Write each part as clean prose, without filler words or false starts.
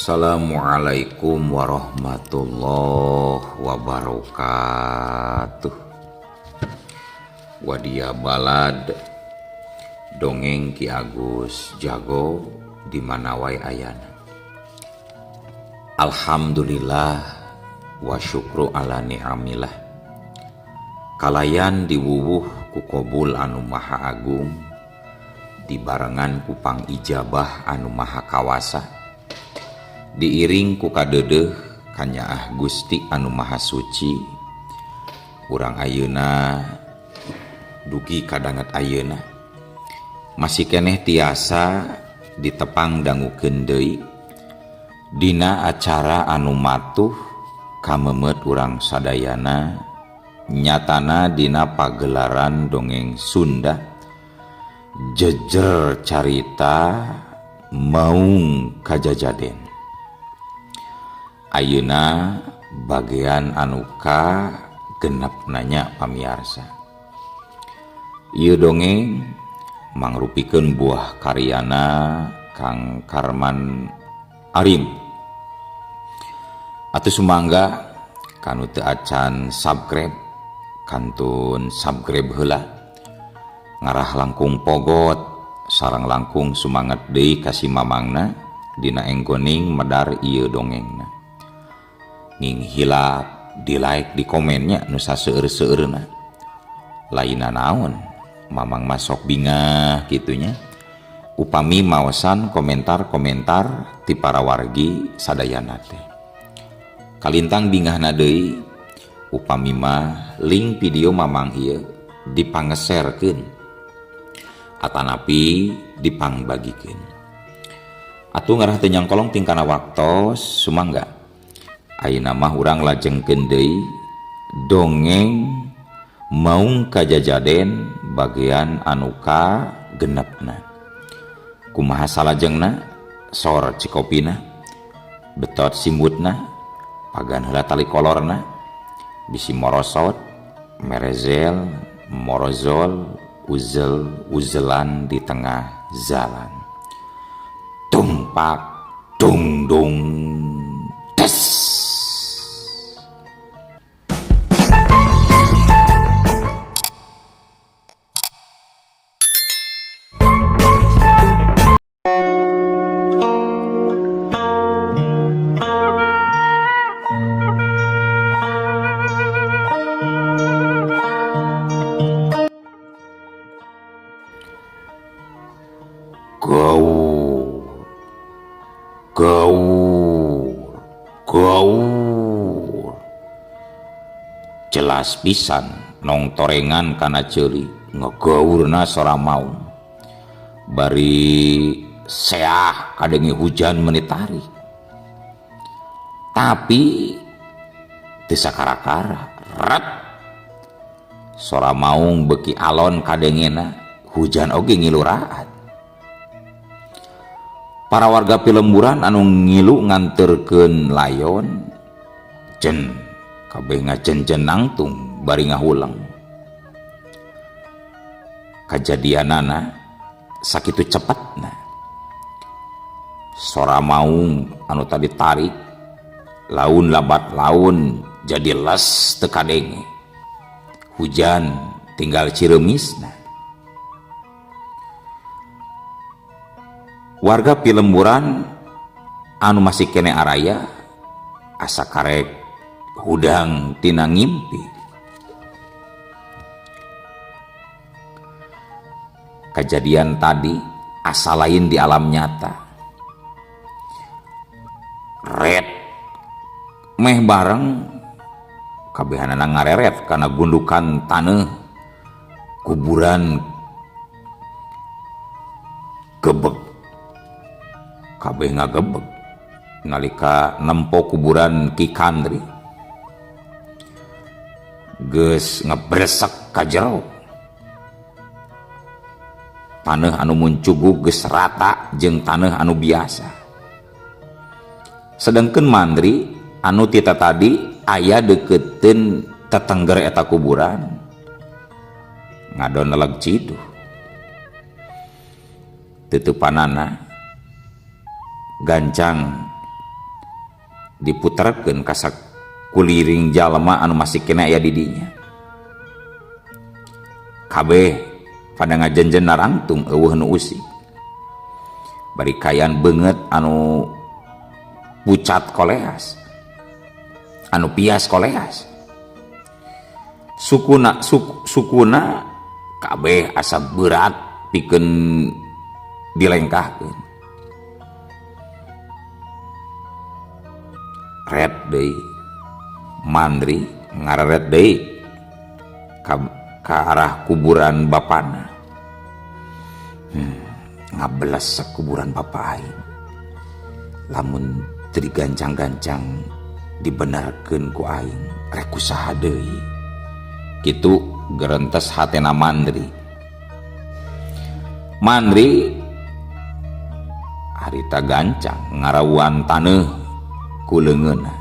Assalamualaikum warahmatullahi wabarakatuh. Wadia balad dongeng Ki Agus Jago di mana wae ayana. Alhamdulillah wa syukru ala ni'amillah. Kalayan diwuwuh ku kobul anu maha agung, dibarengan ku pangijabah anu maha kawasa, diiring ku kadeudeuh kanyaah Gusti anu maha suci. Urang ayeuna dugi kadanget ayeuna masih keneh tiasa ditepang dangukeun deui dina acara anu matuh kamemet urang sadayana, nyatana dina pagelaran dongeng Sunda jejer carita Maung Kajajaden. Ayeuna bagian anu ka genep nanya pamiarsa. Ieu dongeng mangrupikeun buah karyana Kang Karman Arim. Atuh sumangga kanu teu acan subscribe kantun subscribe heula, ngarah langkung pogot sareng langkung sumanget deui ka si mamangna dina enggoning medar ieu dongengna. Ning hilap di like di komennya nu saseueur-seueurna. Lainna naon mamang masok bingah kitunya upami maosan komentar-komentar ti para wargi sadayana teh. Kalintang bingahna deui upami mah link video mamang ieu dipangeserkeun atanapi dipangbagikeun. Atuh ngarah teu nyangkolong tingkana waktos sumangga. Ayeuna mah urang lajengkeun deui dongeng Maung Kajajaden bagian anu ka genepna. Kumaha salajengna? Sor cikopina, betot simbutna, pagan heula tali kolorna, bisi morosot, merezel, morozol, uzel, uzelan di tengah jalan. Tumpak, dung dung, tes. Gaur, gaur, gaur. Jelas pisan nong torengan kana ceuli ngegaurna sora maung. Bari seah kadenge hujan menitari. Tapi teu sakara-kara ret. Sora maung beuki alon kadengena, hujan oge ngiluraat. Para warga pilemburan anu ngilu nganterkeun layon jen kabeh ngajen-jen nangtung bari ngahuleng. Kajadianana sakitu cepetna. Sora maung anu tadi tarik laun labat laun jadi les teu kadenge. Hujan tinggal ciremisna. Warga pilemburan anu masih kene araya asa karek hudang tina ngimpi. Kejadian tadi asa lain di alam nyata. Red meh bareng kabehanana ngareret kana gundukan taneuh kuburan gebeg. Kabeh ngagebeg nalika nempo kuburan Ki Kandri. Geus ngebresek ka jero. Taneuh anu muncugug geus rata jeung taneuh anu biasa. Sedengkeun Mandri anu tita tadi aya deukeuteun tetengger eta kuburan ngadon neleg ciduh. Tutupanana gancang Diputerkeun ka sakuliring jalma anu masih keneh aya di dinya. Kabeh pada ngajenjen narangtung eueuh nu usik. Bari kaayaan beungeut anu pucat koleas, anu pias koleas. Sukuna sukuna kabeh asa berat pikeun dilengkahkeun. Red deui Mandri ngareret deui ka arah kuburan bapana. Ngabeles kuburan bapa aing. Lamun teu digancang-gancang dibenarkeun ku aing rek kusaha deui. Kitu gerentes hatena Mandri. Mandri harita gancang ngarawuan taneuh ku leungeunna.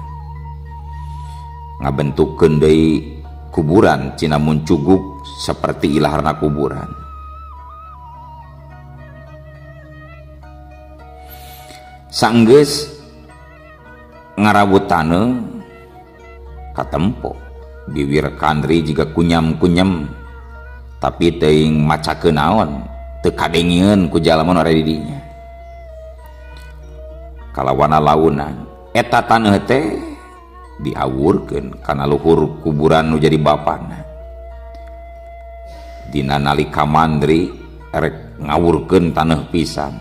Ngabentukkeun deui kuburan cina muncuguk seperti ilaharna kuburan. Sanggeus ngarawut taneuh katempo biwir Kandri jiga kunyam-kunyam tapi teuing macakeun naon teu kadengieun ku jalma nu ada di dinya. Kalawana launan eta taneuh teh diawurkeun kana luhur kuburan nu jadi bapana. Dina nalika Mandri rek ngawurkeun taneuh pisan,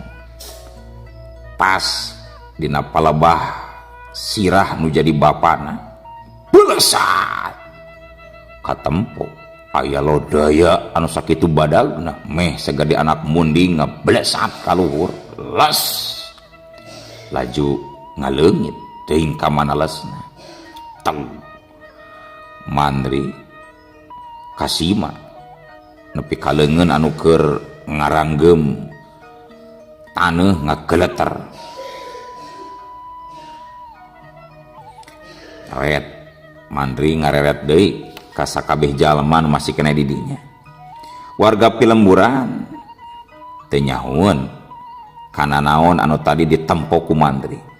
pas dina palebah sirah nu jadi bapana belesat katempo aya lodaya anu sakitu badagna meh sagede anak munding ngeblesat ka luhur les laju ngaleungit teuing ka mana lesna. Teng Mandri kasima nepi ka leungeun anu keur ngaranggem taneuh ngageleter. Ret Mandri ngareret deui ka sakabeh jalma nu masih keneh di dinya. Warga pilemburan teu nyahoeun kana naon anu tadi ditempo ku Mandri.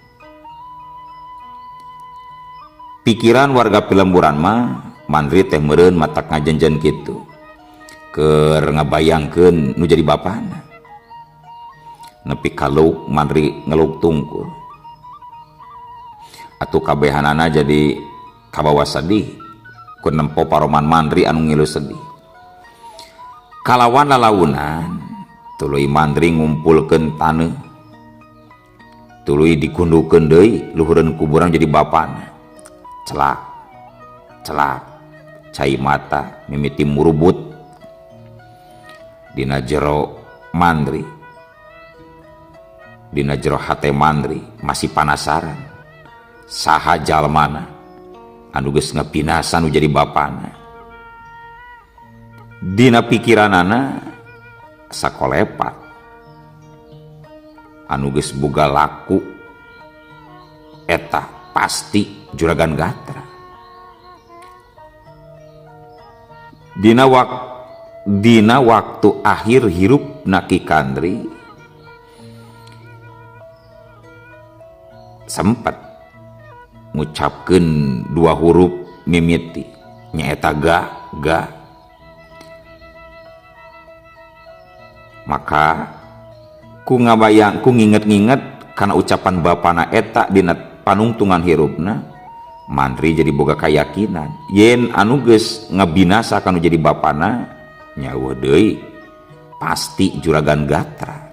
Pikiran warga pilemburan mah Mandri teh meureun matak ngajenjen kitu. Keur ngabayangkeun nu jadi bapana. Nepi ka leuk Mandri ngeluk tungkul. Atuh kabehanana jadi kabawa sedih ku nempo paroman Mandri anu ngilu sedih. Kalawan lalaunan tuluy Mandri ngumpulkeun taneuh. Tuluy digundukeun deui luhureun kuburan jadi bapana. Celak celak cai mata mimiti murubut dina jero Mandri. Dina jero hate Mandri masih panasaran saha jalmana anu geus ngabinasa nu jadi bapana. Dina pikiranana sakolepat anu geus boga laku eta pasti Juragan Gatra. Dina waktu akhir hirup Ki Kandri sempat ngucapkeun dua huruf mimiti nyaeta ga ga. Maka ku ngabayang ku nginget-nginget kana ucapan bapana eta dina panungtungan hirupna, Mandri jadi boga kayakinan yen anu geus ngabinasa kanu jadi bapana nyawa deui pasti Juragan Gatra.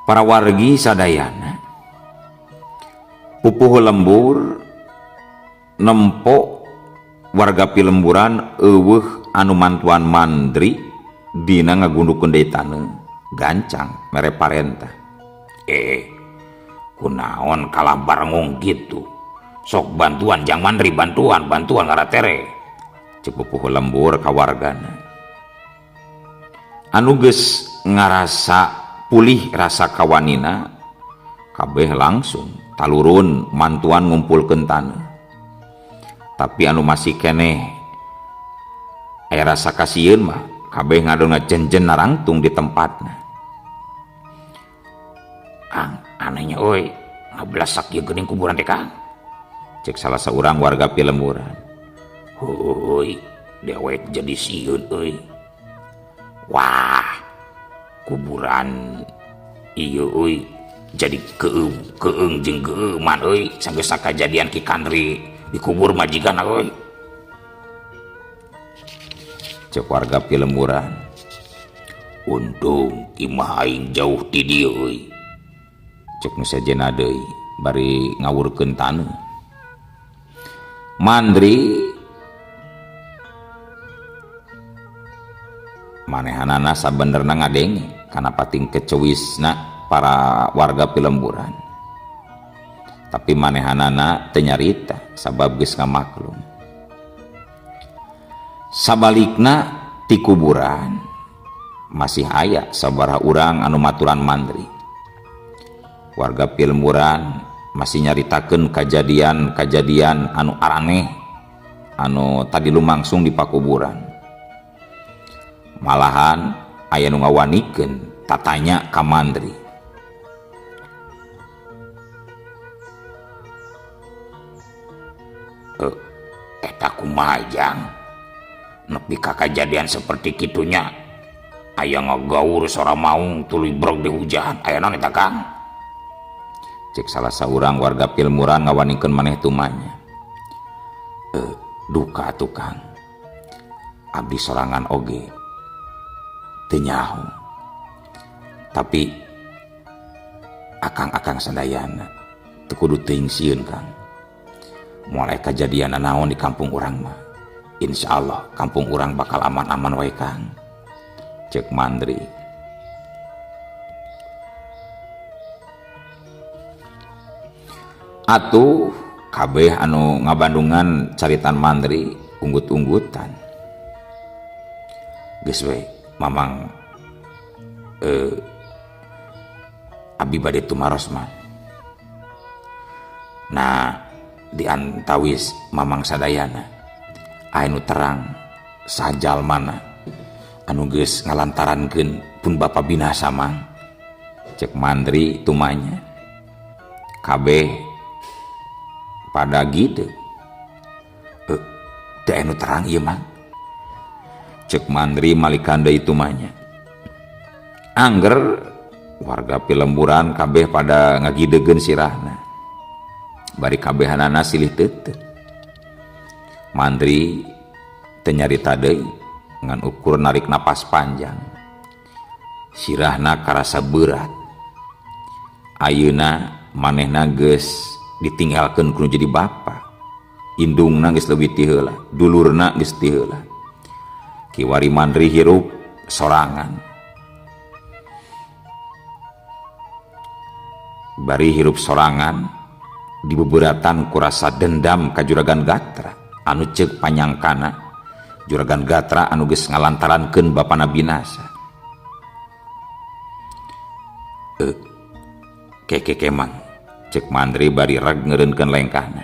Para wargi sadayana pupuhu lembur nempo warga pilemburan eueuh anu mantuan Mandri dina ngagundukeun deui taneuh gancang mere parentah. Kunaon kalah barengong gitu, sok bantuan jang Mandri, bantuan bantuan ngaratere, cek pupuhu lembur ka wargana. Anu geus ngarasa pulih rasa kawanina kabeh langsung talurun mantuan ngumpulkeun taneuh. Tapi anu masih keneh aya rasa kasieun mah kabeh ngadon ngajenjen narangtung di tempatna. Kang, anehnya euy, ngablasak ieu geuning kuburan teh Kang. Cek salah seorang warga pilemburan. Heuy, dewek jadi sieun euy. Wah, kuburan ieu euy jadi keung keung jeung geueuman euy sanggeus kajadian Ki Kandri dikubur majikan euy. Cek warga pilemburan. Untung imah aing jauh ti dieu euy. Cek nu sejenna deui bari ngawurkeun taneuh. Mandri manehanana sabenerna ngadenge kana pating kecewisna para warga pilemburan. Tapi manehanana teu nyarita sabab geus ngamaklum. Sabalikna ti kuburan masih aya sabaraha urang anu maturan Mandri. Warga pilemburan masih nyaritakeun kajadian-kajadian anu araneh anu tadi lumangsung di pakuburan. Malahan aya nu ngawanikeun tatanya ka Mandri. Eta kumaha jang? Nepi ka kajadian seperti kitunya aya ngagaur sora maung tuluy brog di hujan. Aya naon eta Kang? Cek salah saurang warga pilemburan ngawanikeun maneh tumanya. Duka atuh Kang. Abdi sorangan oge teu nyaho. Tapi akang-akang sadayana teu kudu teuing sieun Kang. Mulai kajadian naon di kampung urang mah, insyaallah kampung urang bakal aman-aman wae Kang. Cek Mandri. Atuh kabeh anu ngabandungan caritan Mandri unggut-unggutan. Geus we mamang abi bade tumaros mah. Nah diantawis mamang sadayana aya nu terang sajalmana anu geus ngalantarankeun pun bapa binasa mang. Cek Mandri tumanya. Kabeh pada gitu. Teu anu terang ieu mang. Cek Mandri malikan deui tumanya. Angger warga pilemburan kabeh pada ngagidegeun sirahna. Bari kabehanana silih teuteut. Mandri teu nyarita deui ngan ukur narik napas panjang. Sirahna karasa berat. Ayeuna manehna geus ditinggalkeun kudu jadi bapa. Indungna geus leuwih ti heula, dulurna geus ti heula. Kiwari Mandri hirup sorangan. Bari hirup sorangan dibeberatan kurasa dendam ka Juragan Gatra anu ceuk panyangkana Juragan Gatra anu geus ngalantarankeun bapana binasa. Keke mang cek Mandri bari reg ngeureunkeun lengkahna.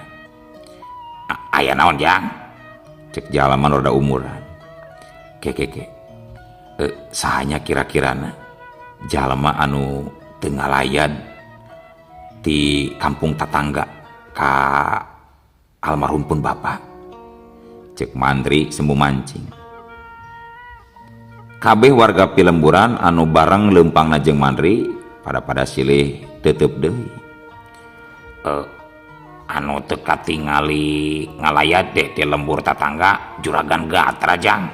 Aya naon jang? Cek jalma nu rada umuran. Keke sahanya kira-kirana jalma anu teu ngalayad di kampung tatangga ka almarhum pun bapa. Cek Mandri sembuh mancing. Kabeh warga pilemburan anu bareng leumpangna jeung Mandri pada silih tetep deui. Anu teu katingali ngalayat deh ti lembur tatangga Juragan Gatra jang.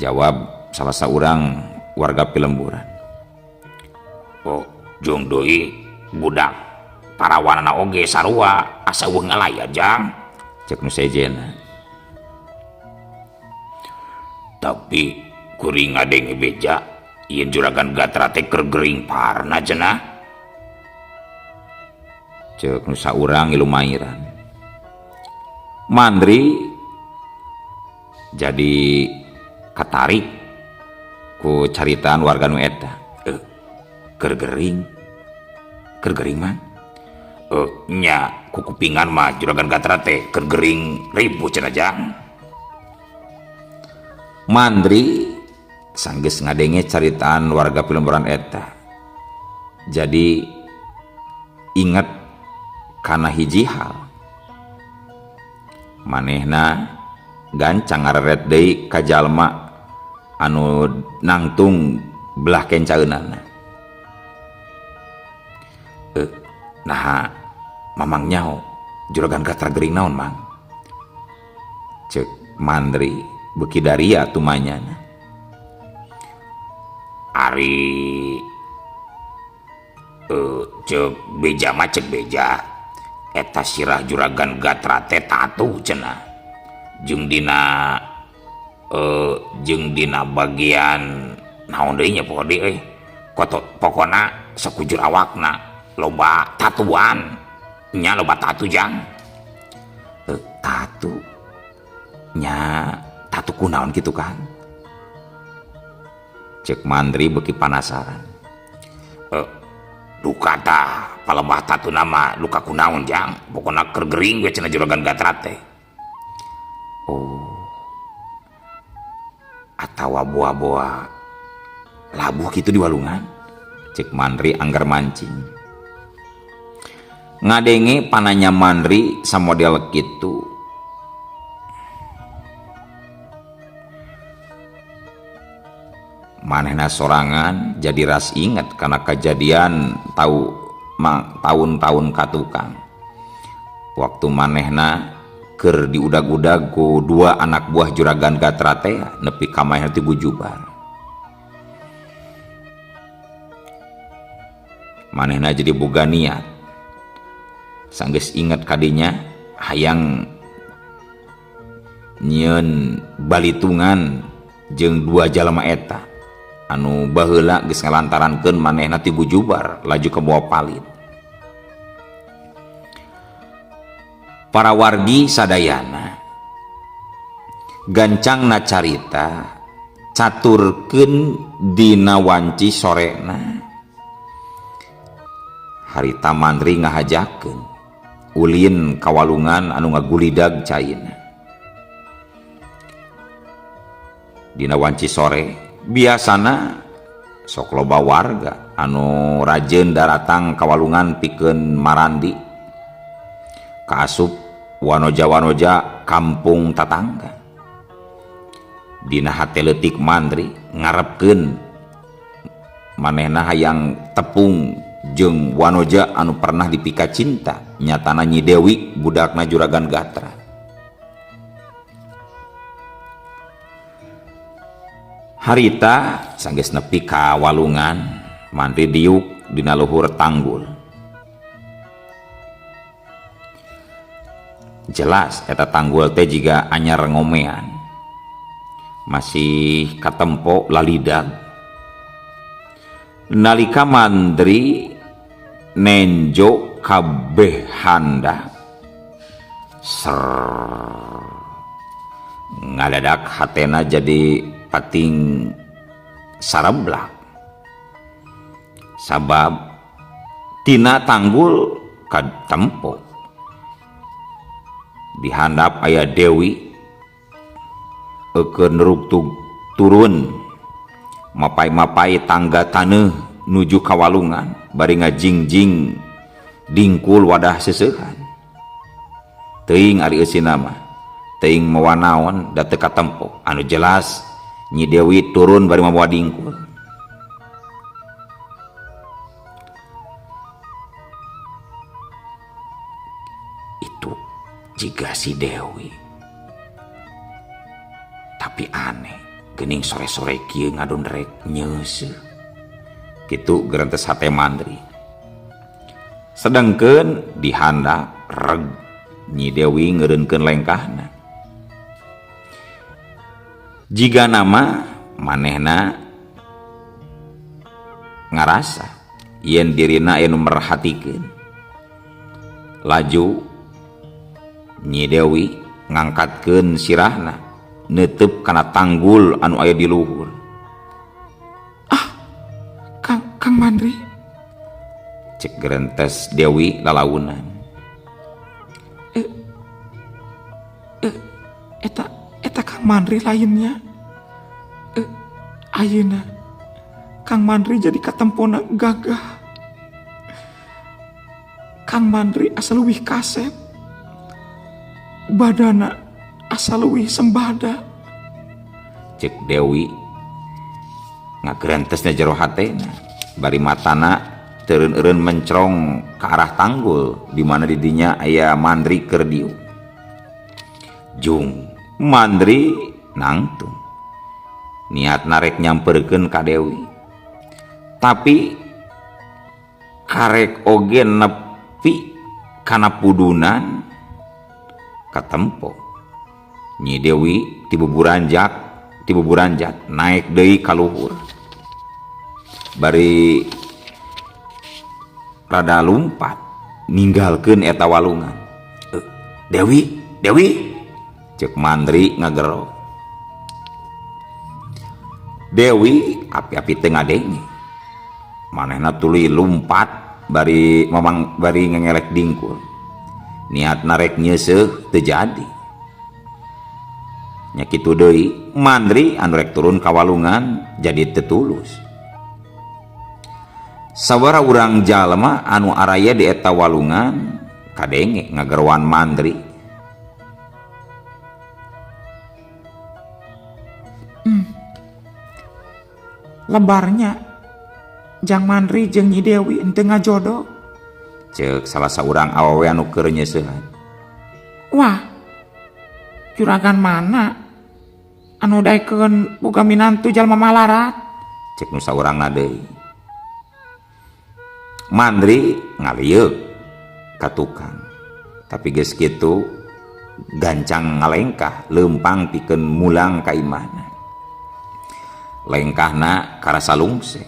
Jawab salah saurang warga pilemburan. Oh, jeung deui budak parawanana oge sarua asa eueuh ngalayat jang. Cek nu sejenna. Tapi kuring ngadenge beja yen Juragan Gatra teh keur gering parna cenah. Cek nu saurang ngilu mairan. Mandri jadi katarik ku caritaan warga nu eta. Keur gering. Keur gering mah. Nya ku kupingan mah Juragan Gatra teh keur gering ribu cenah jang. Mandri sanggeus ngadenge caritaan warga pilemburan eta. Jadi inget kana hiji hal. Manehna gancang ngareret deui ka jalma anu nangtung belah kencaeunana. Naha mamang nyaho juragan Gatra gering naon mang? Cek Mandri beuki daria tumanyana. Ari cek beja mah cek beja eta sirah juragan Gatra teh tatu cenah jeung dina bagian naon deui nya poho deui euy pokona sakujur awakna loba tatuan nya loba tatu jang tatu nya tatu kunaon kitu kan cek Mandri beuki panasaran. Duka tah palebah tatu nama luka kunaon jang pokona keur gering we cenah juragan Gatra teh. Oh atawa boa-boa labuh kitu di walungan cek Mandri anggar mancing. Ngadenge pananya Mandri samodel kitu manehna sorangan jadi ras inget karena kejadian tahun-tahun katukang waktu manehna keur diudag-udag ku dua anak buah juragan Gatra teh nepi ka manehna ti gujubar. Manehna jadi boga niat sanggeus inget kadinya hayang nyieun balitungan jeung dua jalma eta anu baheula geus ngalantarankeun manehna ti gujubar laju ka bawa palit. Para wargi sadayana gancangna carita caturkeun dina wanci sorena. Harita Mandri ngahajakeun ulin kawalungan anu ngagulidag caina. Dina wanci sore biasana sok loba warga anu rajeun daratang kawalungan pikeun marandi kaasup wanoja-wanoja kampung tatangga. Dina hate leutik Mandri ngarepkeun manehna hayang tepung jeung wanoja anu pernah dipika cinta nyatana Nyi Dewi budakna juragan Gatra. Harita sanggeus nepi ka walungan Mandri diuk dina luhur tanggul. Jelas eta tanggul teh jiga anyar ngomean masih katempo lalidag. Nalika Mandri nenjo kabeh handa ser ngadadak hatena jadi pating sareblak sabab tina tanggul katempo dihandap aya Dewi eukeun rugtug turun mapai-mapai tangga taneuh nuju ka walungan bari ngajingjing dingkul wadah seuseuhan. Teuing ari eusina mah teuing mawa naon da teu katempo anu jelas Nyi Dewi turun bari mawa dingkul. Itu jiga si Dewi tapi aneh geuning sore-sore kieu ngadon rek nyeuseuh kitu gerentes hate Mandri. Sedangkeun dihanda reg Nyi Dewi ngeureunkeun lengkahna. Jiga nama manehna ngarasa yen dirina aya nu merhatikeun. Laju Nyi Dewi ngangkatkeun sirahna neuteub kana tanggul anu aya di luhur. Ah, Kang Mandri cek gerentes Dewi lalaunan. Eta Kang Mandri lainnya. Ayeuna Kang Mandri jadi katempona gagah. Kang Mandri asa leuwih kasep. Badana asa leuwih sembada. Cek Dewi ngagerentesna jero hatena bari matana teureun-eureun mencrong ke arah tanggul di mana di dinya aya Mandri keur diuk. Jung Mandri nangtung niat narek nyamperkeun ka Dewi, tapi karek oge nepi kana pudunan katempo. Nyi Dewi tibuburanjak naik deui ka luhur bari rada lumpat ninggalkeun eta walungan. Dewi, Dewi, cek Mandri ngagero. Dewi api-api teu ngadenge. Manehna tuluy lumpat bari mamang bari ngengelek dingkul. Niat narek nyeuseuh teu jadi. Nya kitu deui Mandri anu rek turun ka walungan jadi teu tulus. Sabaraha urang jalma anu araya di eta walungan kadenge ngageroan Mandri. Lebarnya Jang Mandri jeung Nyi Dewi henteu ngajodoh. Ceuk salah saurang awewe anu keur nyeuseuhan. Wah, juragan mana anu daekeun boga minantu jalma malarat? Cek nu saurangna deui. Mandri ngalieuk ka tukang, tapi geus kitu gancang ngalengkah leumpang pikeun mulang ka imahna. Lengkahna karasa lungse.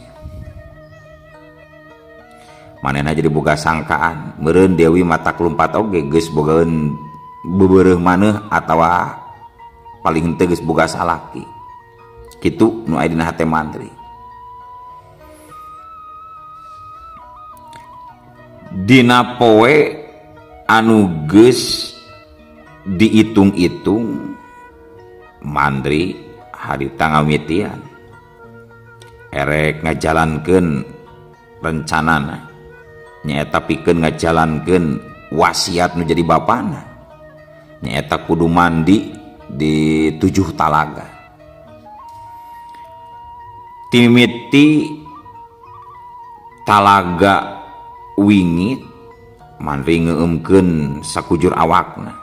Manehna jadi boga sangkaan meureun Dewi matak lumpat oge geus bogaeun beubeureuh maneuh atawa paling henteu geus boga salaki. Kitu nu aya dina hate Mandri. Dina poe anu geus diitung-itung Mandri harita ngamitian erek ngajalankeun rencanana, nyaeta pikeun ngajalankeun wasiat nu jadi bapana, nyaeta kudu mandi di 7 talaga. Timiti talaga wingit Mandri ngeumkeun sakujur awakna.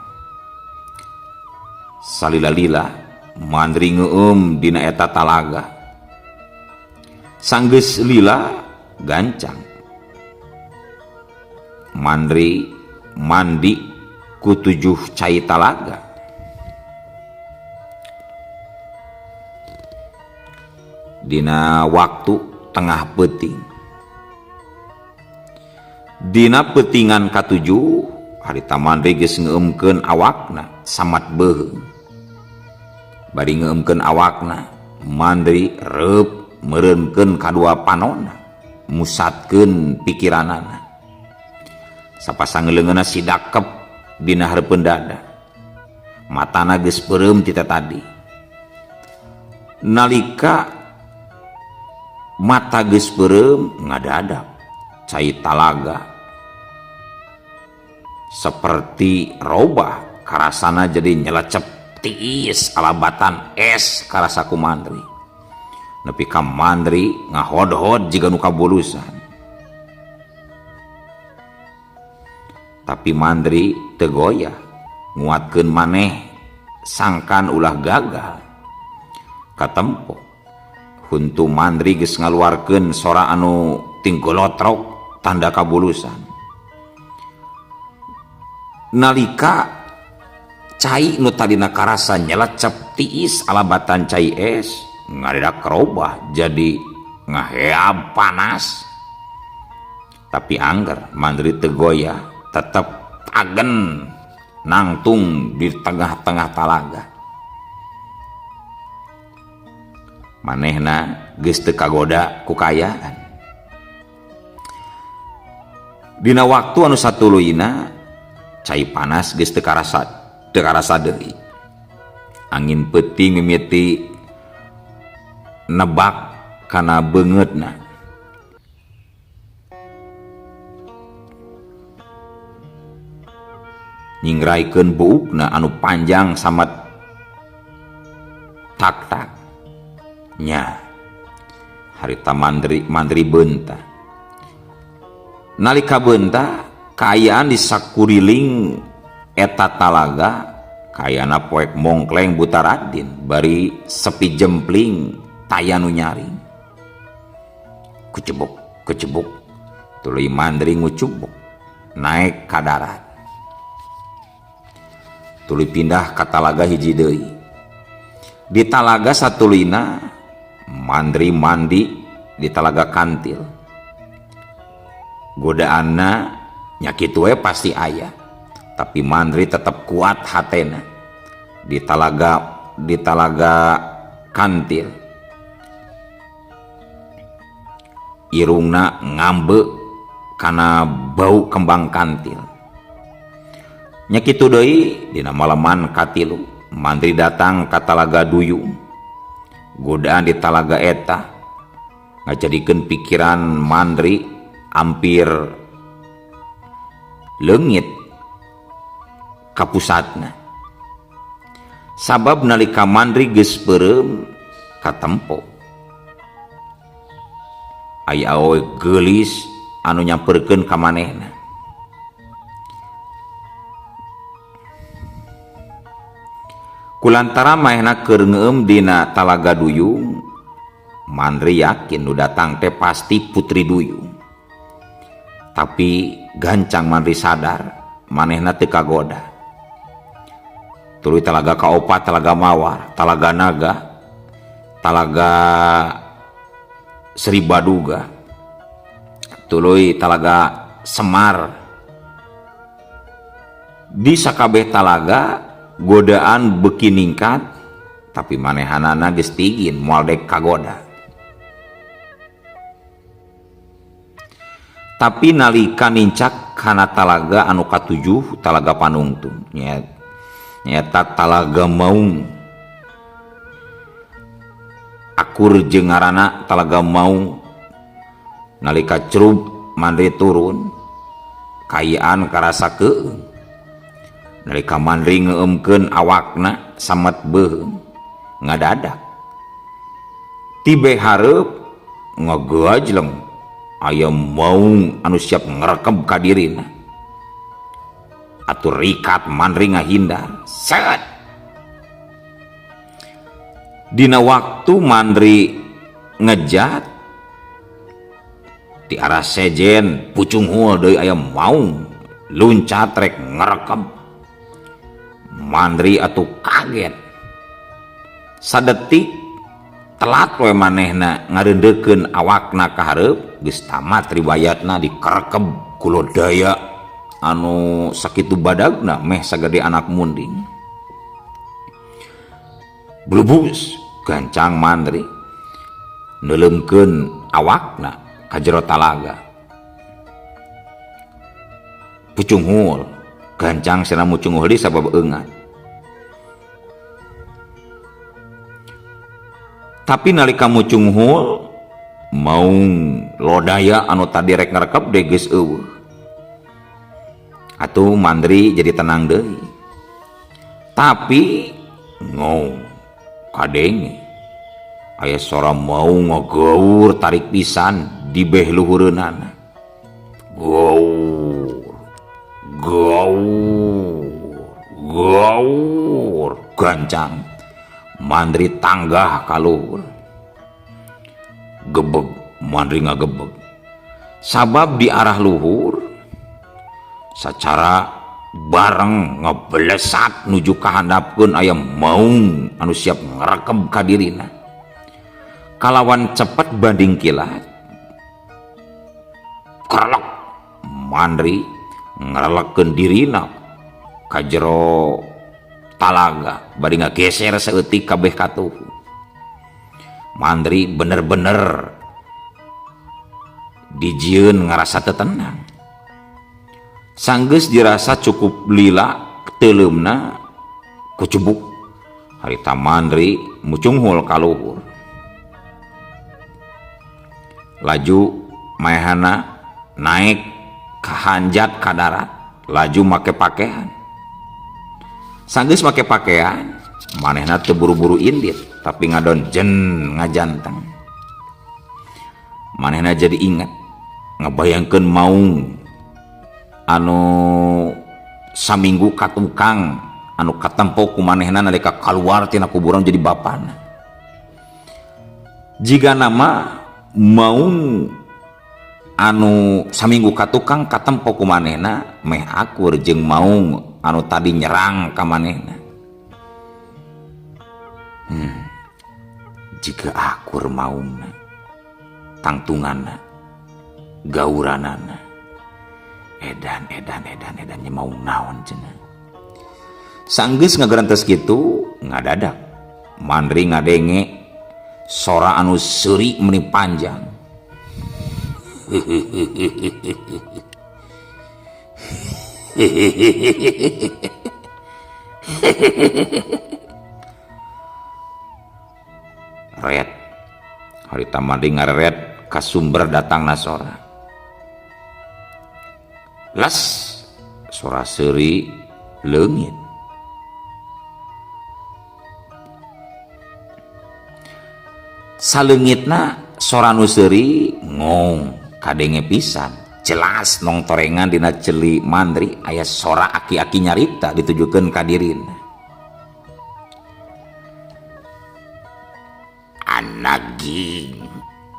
Salila-lila Mandri ngeum dina eta talaga. Sanggeus lila gancang Mandri mandi ku 7 cai talaga. Dina waktu tengah peuting. Dina peutingan katujuh harita Mandri geus ngeumkeun awakna samat beuheung. Bari ngeumkeun awakna Mandri reup meureunkeun kadua panona, musatkeun pikiranana. Sapasang leungeunna sidakep dina hareupeun dada. Matana geus peureum ti tadi. Nalika mata geus peureum ngadadak cai talaga seperti robah karasana jadi nyelecep tiis alabatan es karasa ku Mandri. Nepi ka Mandri ngahodhod jiga nu kabulusan. Tapi Mandri teu goyah, nguatkeun maneh sangkan ulah gagal. Katempo huntu Mandri geus ngaluarkeun sora anu tinggolotrok tanda kabulusan. Nalika cai nu tadina karasa nyelecep tiis alabatan cai es ngadadak robah jadi ngaheab panas. Tapi angger Mandri teu goyah, tetep agen nangtung di tengah-tengah talaga. Manehna geus teu kagoda ku kaayaan. Dina waktu anu satuluyna cai panas geus teu karasa deui. Angin peuting mimiti nebak kana beungeutna. Nyingraikeun buukna anu panjang samet tak-tak. Nya harita Mandri Mandri beunta. Nalika beunta kaayaan di sakuriling eta talaga kayana poek mongkleng buta radin bari sepi jempling taya nu nyaring. Kucebuk kucebuk tuluy Mandri ngucubuk naek ka darat. Tuluy pindah ka talaga hiji deui. Di talaga satuluyna Mandri mandi di talaga kantil. Godaanna nya kitu we pasti aya. Tapi Mandri tetep kuat hatena. Di talaga kantil. Irungna ngambe kana bau kembang kantil. Nya kitu deui dina malaman katilu Mandri datang ka talaga duyung. Godaan di talaga eta ngajadikeun pikiran Mandri hampir leungit ka pusatna. Sabab nalika Mandri geus peureum katempo aya awewe geulis anu nyamperkeun ka manehna. Kulantara manehna keur ngeueum dina talaga duyung, Mandri yakin nu datang teh pasti putri duyung. Tapi gancang Mandri sadar manehna teu kagoda. Tuluy talaga kaopat, talaga mawar, talaga naga, talaga Sri Baduga, tuluy talaga Semar. Di sakabeh talaga godaan beuki ningkat, tapi manehanana geus tigin moal dek kagoda. Tapi nalika nincak kana talaga anu katujuh, talaga Panungtung, nyaeta talaga Maung. Akur jeung ngaranna talaga Maung. Nalika cerub Mandri turun, kaayaan karasa keueung. Nalika Mandri ngeueumkeun awakna samet beuheung ngadadak. Tibe hareup ngagajleng aya maung anu siap ngrekeb ka dirina. Atuh rikat Mandri ngahindar. Set. Dina waktu Mandri ngejat di arah sejen pucunghul deui aya maung luncat rek ngrekeb. Mandri atuh kaget. Sadetik telat we manehna ngareundeukeun awakna ka hareup, geus tamat riwayatna dikerekeb ku lodaya anu sakitu badagna meh sagede anak munding. Blubus gancang Mandri neuleumkeun awakna ka jero talaga. Pucunghul gancang cenah mucunghul deui sabab eungat. Tapi nalika mucunghul maung lodaya anu tadi rek ngrekeb deui geus eueuh. Atuh Mandri jadi tenang deui. Tapi ngong kadenge aya sora maung ngagaur tarik pisan di beh luhureunana. Gaur, gaur, gaur gancang. Mandri tanggah ka luhur. Gebeg, Mandri ngagebeg. Sabab di arah luhur sacara bareng ngebelesat nuju kahandapkeun aya maung anu siap ngrekeb ka dirina. Kalawan cepet banding kilat. Krelek Mandri ngrelekkeun dirina ka jero talaga bari ngageser saeutik kabeh katuhu. Mandri bener-bener dijieun ngarasa teu tenang. Sanggeus dirasa cukup lila teuleumna kucubuk. Harita Mandri mucunghul ka luhur. Laju maehana naek kahanjat ka darat, laju make pakaian. Sanggeus make pakaian, manehna teu buru-buru indit, tapi ngadon jen ngajanteng. Manehna jadi ingat ngabayangkeun maung anu saminggu ka tukang anu katempo ku manehna nalika kaluar tina kuburan jadi bapana. Jiga nama maung anu saminggu ka tukang katempo ku manehna meh akur jeung maung anu tadi nyerang ka manehna. Jika akur maungna, tangtunganna, gauranana, edan edan edan edan nya maung naon cenah. Sanggeus ngagerentes kitu ngadadak Mandri ngadenge sora anu seuri meni panjang. Ret harita Mandri ngareret ka sumber datangna sora. Les sora seuri leungit. Saleungitna sora nu seuri ngong kadenge pisan. Jelas nong torengan dina celi Mandri aya sora aki-aki nyarita ditujukeun ka dirina. Anaging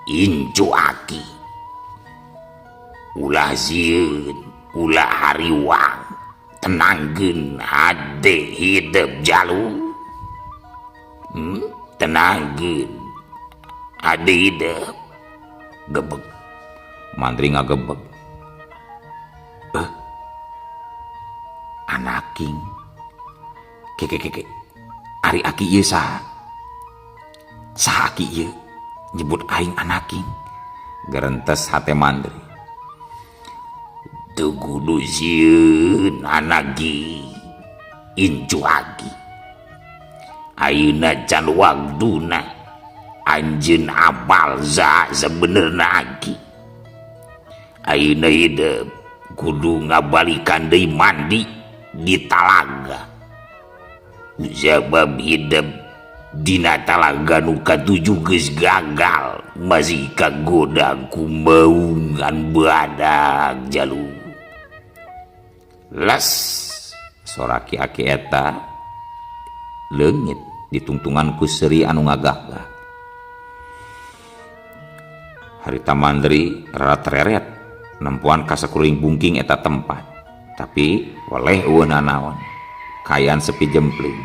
incu aki ulah sieun ulah hariwang tenangkeun hade hidep jalu. Tenangkeun hade hidep. Gebeg Mandri ngagebeg. Anaking keke keke ari aki ieu saha? Saha aki ieu nyebut aing anaking? Gerentes hate Mandri. Teu kudu sieun anaki incu aki. Ayeuna can waktuna anjeun apal saha sebenerna aki. Ayeuna hidep kudu ngabalikan deui mandi di talaga. Sabab hidep dina talaga nu katujuh geus gagal masih kagoda ku maungan badak jalu. Les sora aki-aki eta leungit ditungtungan ku seuri anu ngagah-gah. Harita Mandri rara tereret nempuan ka sakuring bungking eta tempat, tapi weleh eueuh nanaon, kaayaan sepi jempling.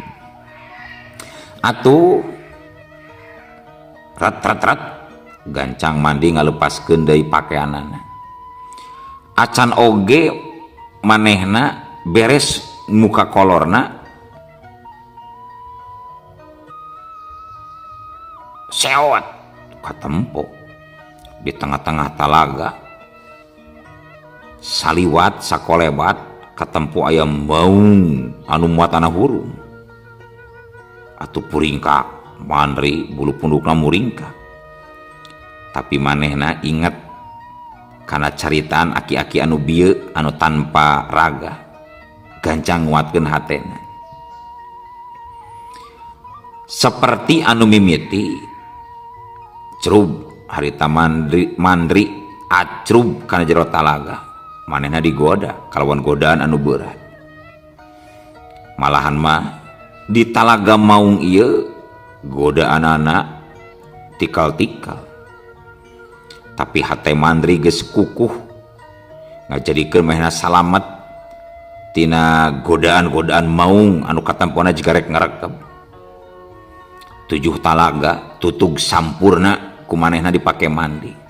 Atuh ret ret ret gancang Mandi ngalepaskeun deui pakeanana. Acan oge manehna beres muka kolorna seot katempo di tengah-tengah talaga. Saliwat sakolebat katempo aya maung anu muat tanah hurung. Atuh puringkak Mandri bulu pundukna muringkak. Tapi manehna inget kana caritaan aki-aki anu bieu anu tanpa raga gancang nguatkeun hatena. Seperti anu mimiti crub harita Mandri acrub kana jero talaga. Manehna digoda kalawan godaan anu berat. Malahan mah di talaga maung ieu godaanana tikal-tikal. Tapi hate Mandri geus kukuh ngajadikeun manehna salamet tina godaan-godaan maung anu katampona jiga rek ngarekeb. 7 talaga tutug sampurna ku manehna dipake mandi.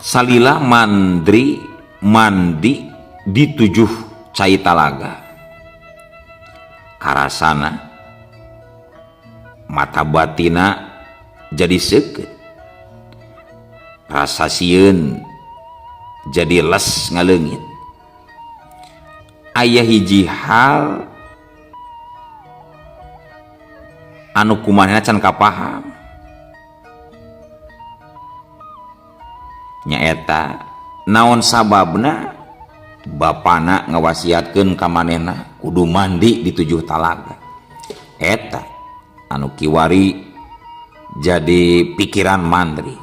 Salila Mandri mandi di 7 cai talaga. Karasana mata batina jadi seukeut. Rasa sieun jadi les ngaleungit. Aya hiji hal anu kumanehna can kapaham. Nyaeta naon sababna bapana ngawasiatkeun ka manehna kudu mandi di tujuh talaga. Eta anu kiwari jadi pikiran Mandri.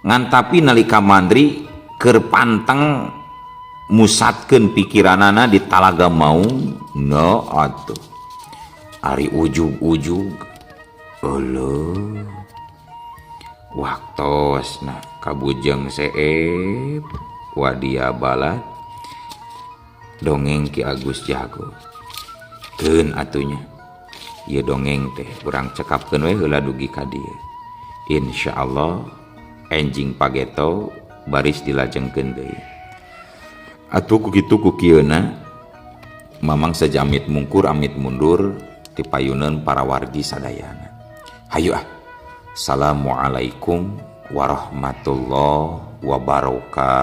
Ngan tapi nalika Mandri keur panteng musatkeun pikiranana di Talaga Maung, no atuh ari ujug-ujug euleuh waktosna kabujeng seep wadia balad dongeng Ki Agus Jago. Keun atunya ieu dongeng teh urang cekapkeun we heula dugi ka dieu. Insyaallah enjing pageto baris dilajengkeun deui. Atuh ku kitu ku kieuna Mamang saja amit mungkur amit mundur ti payuneun para wargi sadayana. Hayu ah. Assalamualaikum warahmatullahi wabarakatuh.